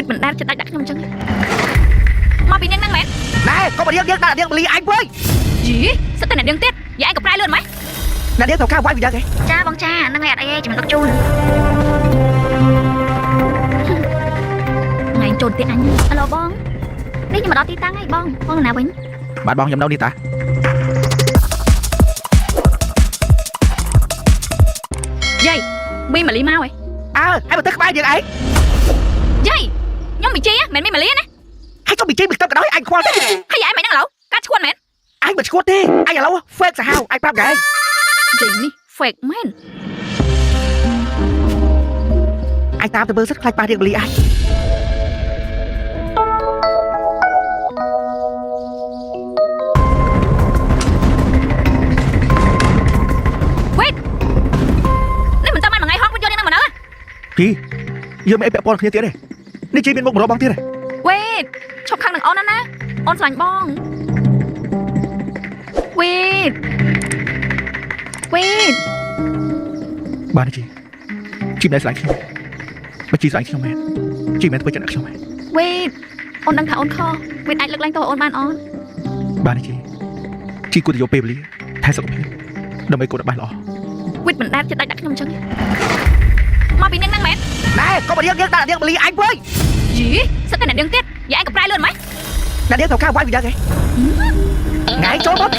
មិនដែលចិត្តដាច់ដាក់ខ្ញុំអញ្ចឹងមកពីនាងហ្នឹងមែន ណែកុំមករៀងយើងដាក់រៀងលីអញវិញ យីសិតតែអ្នកនាងទៀតយាយឯងក៏ប្រែលឿនម៉េច អ្នករៀងត្រូវការវាយវិញយ៉ាងគេ ចាបងចាហ្នឹងឯងអត់អីទេចាំដឹកជូនថ្ងៃចូលទៀតអញអាឡូបងនេះខ្ញុំមកដល់ទីតាំងហើយបងបងណាវិញ បាទបងខ្ញុំនៅនេះតា យាយមីម៉ាលីមកហ៎ អើហើយមកទៅក្បែរយើងឯង យាយខ្ញុំមីជីមិនមីម៉ាលីណា ហើយចុះមីជីមីខ្ទឹមក៏ដោយអញខ្វល់ទេ ហើយយាយមិនដឹងឥឡូវកាត់ឈួនមែន អញមិនឈួតទេអញឥឡូវ fake សាហាវអញប្រាប់គេ យាយនេះ fake មែន អញតាមទៅមើលសិនខ្លាចប៉ះរៀងលីអញ វេតនេះមិនចាំបានមួយថ្ងៃហងវិញយកនាងហ្នឹងមកនៅ ជីយើងមិនអីពាក់ព័ន្ធគ្នាទៀតទេនេះជីមានមុខមករកបងទៀតទេ វេតឈប់ខាងនឹងអូនណាណាអូនស្រឡាញ់បងវេតវេត បាទនេះជីជីមិនដែលស្រឡាញ់ខ្ញុំបើជីស្រឡាញ់ខ្ញុំមែនជីមិនធ្វើចិត្តដាក់ខ្ញុំមែន វេតអូនដឹងថាអូនខុសវេតអាចលើកឡើងទោសអូនបានអូន បាទនេះជីជីគួរតែយកពេលវេលាថែសុខភាពដើម្បីកូនឲ្យបានល្អ វេតមិនដែលចិត្តដាច់ដាក់ខ្ញុំអញ្ចឹងមកពីនាងហ្នឹងមែន ណែកុំមករៀងយើងដាក់រៀងលីអញវិញ យីសិតតែអ្នកនាងទៀតយាយឯងក៏ប្រែលឿនម៉េច អ្នករៀងត្រូវការវាយវិញយ៉ាងគេថ្ងៃចូលមក